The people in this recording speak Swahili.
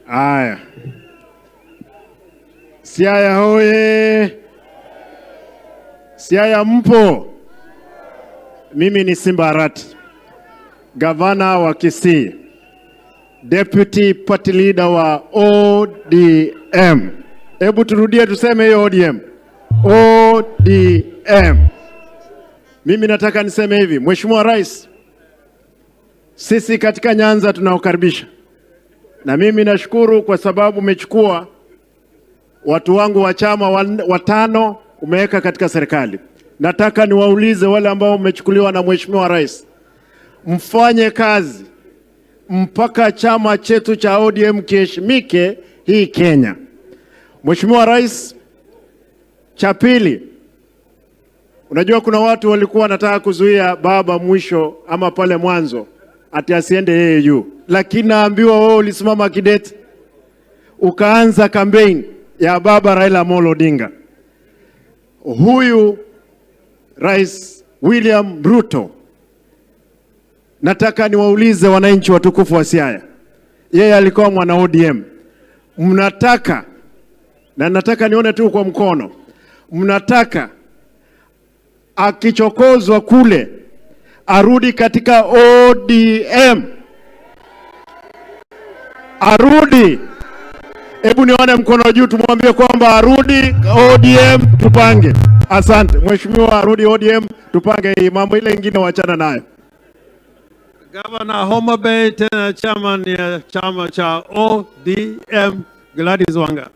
Haya, Siaya hoye! Siaya mpo? Mimi ni Simba Arati, gavana wa Kisii, deputy party leader wa ODM. Hebu turudie tuseme hiyo ODM. ODM. Mimi nataka niseme hivi, Mheshimiwa Rais, sisi katika Nyanza tunakukaribisha, na mimi nashukuru kwa sababu umechukua watu wangu wa chama watano umeweka katika serikali. Nataka niwaulize wale ambao mmechukuliwa na Mheshimiwa Rais, mfanye kazi mpaka chama chetu cha ODM kiheshimike hii Kenya. Mheshimiwa Rais, cha pili, unajua kuna watu walikuwa wanataka kuzuia baba mwisho ama pale mwanzo ati asiende yeye juu, lakini naambiwa wewe ulisimama kidete ukaanza kampeni ya baba Raila Amolo Odinga. Huyu Rais William Ruto, nataka niwaulize wananchi watukufu wa Siaya, yeye alikuwa mwana ODM, mnataka na nataka nione tu kwa mkono, mnataka akichokozwa kule arudi katika ODM? Arudi? Hebu nione mkono juu, tumwambie kwamba arudi ODM, tupange. Asante mheshimiwa, arudi ODM, tupange hii mambo, ile ingine wachana nayo. Gavana Homa Bay, tena chairman ya chama cha ODM, Gladys Wanga.